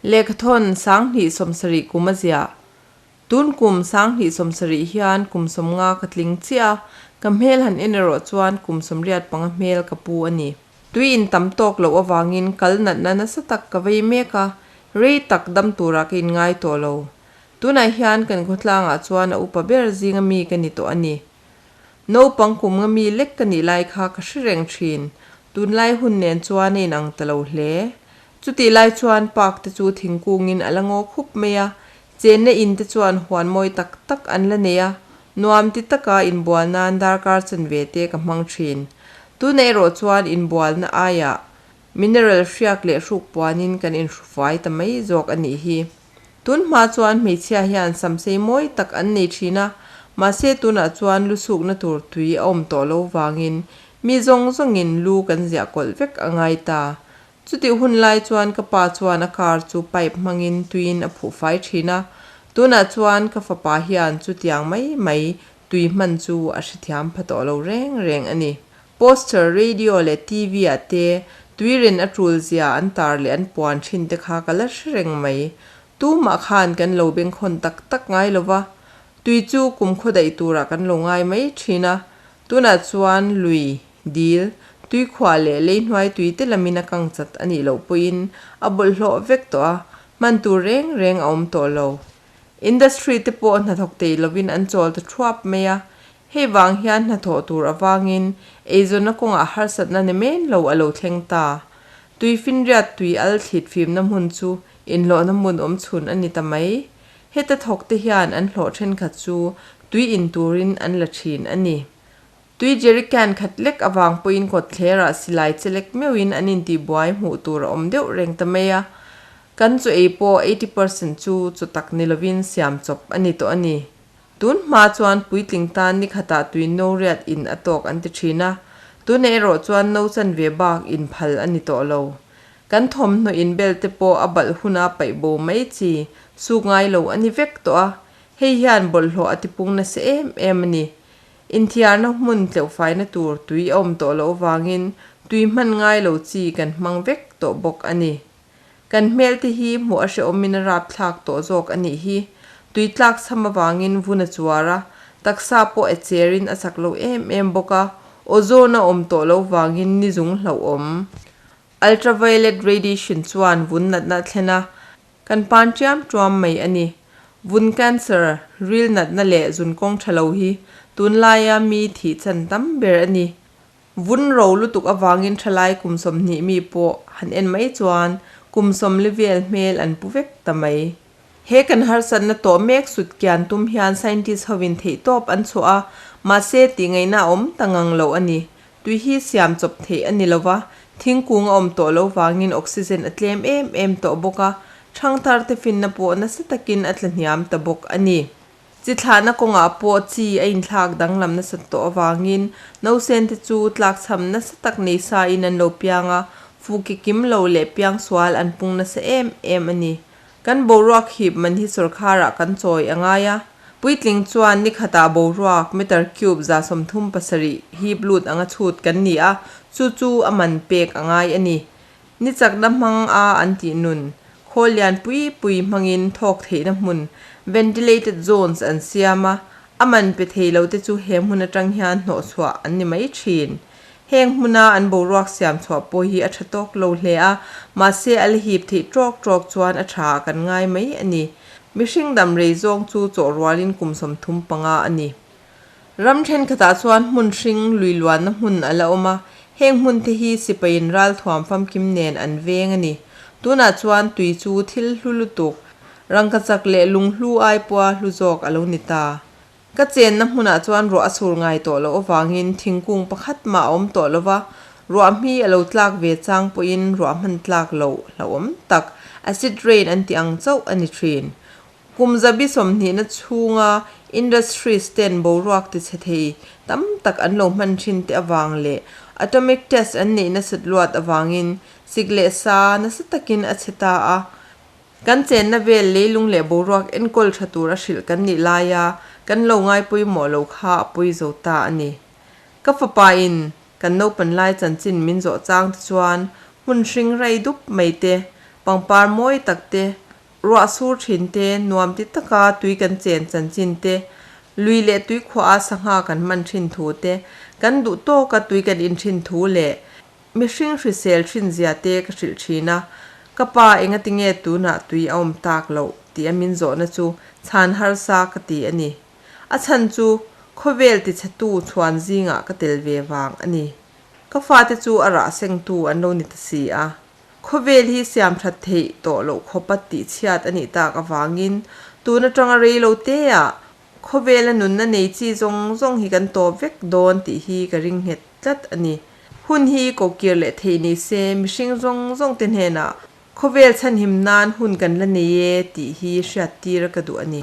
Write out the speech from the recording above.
Lehkhathawn 2070 kum a ziah. Tun kum 2070 hian kum 50 ka tling chiah a, ka hmel han en erawh chuan kum 85 hmel ka pu a ni. Tui in tam tawk loh avangin kal natna nasa tak ka vei mek a, rei tak dam turah ka inngai tawh lo. Tunah hian kan khawtlangah chuan a upa ber zinga mi ka ni tawh a ni. Naupang kum nga mi lek ka nih lai kha ka hre reng thin. Tunlai hun nen chuan a inang ta lo hle. Chutih lai chuan park te chu thingkungin a la ngaw khup mai a, chenna in te chuan huan mawi tak tak an la nei a, nuam ti taka inbual nan darkar chanve te ka hmang thin. Tunah erawh chuan inbualna aiah mineral hriak leh hruk puanin kan inhrufai ta mai zawk a nih hi. Tun hma chuan hmeichhia hian samsei mawi tak an nei thin a, mahse tunah chuan lu sukna tur tui a awm tawh lo vangin mi zawng zawngin lu kan ziah kawlh vek a ngai ta. Chutih hun lai chuan ka pa chuan a car chu pipe hmangin tuiin a phuh fai thin a, tunah chuan ka fapa hian chutiang mai mai tui hman chu a hrethiam pha tawh lo reng reng a ni. Poster, radio leh TV ah te tuiren a tul zia an tar leh an puan thin te kha ka la hre reng mai. Tumah khan kan lo bengkhawn tak tak ngai lo va, tui chu kumkhaw daih turah kan lo ngai mai thin a. Tunah chuan lui, dil, tuikhuah leh leihnuai tui te lamin a kang chat a nih loh pawhin a bawlhhlawh vek tawh a, hman tur reng reng a awm tawh lo. Industry te pawh hnathawk thei lovin an chawl ta thuap mai a, Hei vang hian hnathawh tur avangin eizawnna kawngah harsatna ni men lo a lo thleng ta. Tuifinriat tui al thlit fimna hmun chu inhlawhna hmun awm chhun a ni ta mai. Heta thawkte hian an hlawh thenkhat chu tui in turin an la thin a ni. Tui jerrycan khat lek avang pawhin kawtthlerah silai chelek meuhin an intihbuai hmuh tur a awm deuh reng ta mai a. Kan chaw ei pawh 80% chu chaw tak ni lovin siam chawp a ni tawh a ni. Tun hma chuan puitling tan ni khatah tui no riat in a tawk an ti thin a, tunah erawh chuan no chanve bak in phal a ni tawh lo. Kan thawmhnaw in bel te pawh a balh huna paih bo mai chi suk ngai lo a ni vek tawh a, hei hian bawlhhlawh a tipung nasa em em a ni. Inthiarna hmun tleuhfaina tur tui a awm tawh loh avangin tui hman ngai lo chi kan hmang vek tawh bawk a ni. Kan hmel te hi hmuh a hrehawmin a rapthlak tawh zawk a nih hi. Tui tlak chham avangin vun a chuar a, taksa pawh e cherin a chak lo em em bawk a, ozone a awm tawh lo vangin ni zung hlauhawm. Ultraviolet radiation chuan vun natna a thlen a, kan pan ṭiam ṭuam mai a ni. Vun cancer, ril natna leh zun kawng ṭha lo hi tunlaia mi thih chan tam ber a ni. Vun ro lutuk avangin thalai kum 20 mi pawh han en mai chuan kum 40 vel hmel an pu vek ta mai. He kan harsatna tawh mek sut kian tum hian scientist hovin theihtawp an chhuah a, mahse tihngaihna a awm ta ngang lo a ni. Tui hi siam chawp theih a ni lova, thingkung a awm tawh lo vangin oxygen a tlem em em tawh bawk a, thangthar te finna pawh nasa takin a tlahniam ta bawk a ni. Chi thlahna kawngah pawh chi a inthlak danglam nasat tawh avangin nausen te chu tlakchham nasa tak nei sa in an lo piang a, fuki kim lo leh piangsual an pung nasa em em a ni. Kan boruak hip man hi sawrkharah kan chawi a ngai a, puitling chuan ni khatah boruak meter cube 37 hip lut anga chhut kan ni a, chu chu a man pek a ngai a ni. Ni chakna hmang a an tih nun, khawl lian pui pui hmangin thawk theihna hmun, ventilated zones, an siam a, a man pe thei lo te chu he hmun atang hian hnawhchhuah an ni mai thin. Heng hmuna an boruak siam chhuah pawh hi a tha tawk lo hle a, mahse a la hip theih tawk tawk chuan a tha kan ngai mai a ni. Mihring dam rei zawng chu chawh rualin kum 35 a ni. Ram thenkhatah chuan hmun hring lui luanna hmun a la awm a, heng hmun te hi sipaiin ralthuam famkim nen an veng a ni. Tunah chuan tui chu thil hlu lutuk, rangkachak leh lunghlu ai pawha hlu zawk a lo ni ta. Ka chenna hmunah chuan ruah a sur ngai tawh loh avangin thingkung pakhat mah a awm tawh lo va, ruah hmi a lo tlak ve chang pawhin ruah hman tlak loh hlauhawm tak, acid rain an tih ang chauh a ni thin. Kum zabi 20na chhunga industries ten boruak ti chhe thei tam tak an lo hman thin te avang leh atomic test an neih nasat luat avangin sik leh sa nasa takin a chhe ta a. Kan chenna vel leilung leh boruak enkawl tha tur a hrilh kan nih laia kan lo ngai pawimawh lo kha a pawi zo ta a ni. Ka fapa in kan naupan lai chanchin min zawh chang te chuan hmun hring rai dup mai te, Pangpar mawi tak te, ruah sur thin te, nuam ti taka tui kan chen chanchin te, lui leh tui khuaha sangha kan hman thin thu te, kan duh tawka tui kan in thin thu leh mihring hrisel thin zia te ka hrilh thin a. Ka pa engatinge tunah tui a awm tak loh tih a min zawhna chu chhan harsa ka ti a ni. A chhan chu khawvel tichhetu chhuan zingah ka tel ve vang a ni. Ka fate chu a rah sengtu an lo ni ta si a. Khawvel hi siam that theih tawh loh khawpa tihchhiat a nih tak avangin tun atanga rei lo teah khawvela nunna nei chi zawng zawng hi kan tawp vek dawn tih hi ka ring nghet tlat a ni. Hun hi kohkir leh theih ni se mihring zawng zawng te hnenah khawvel chhanhim nan hun kan la nei e tih hi hriattir ka duh a ni.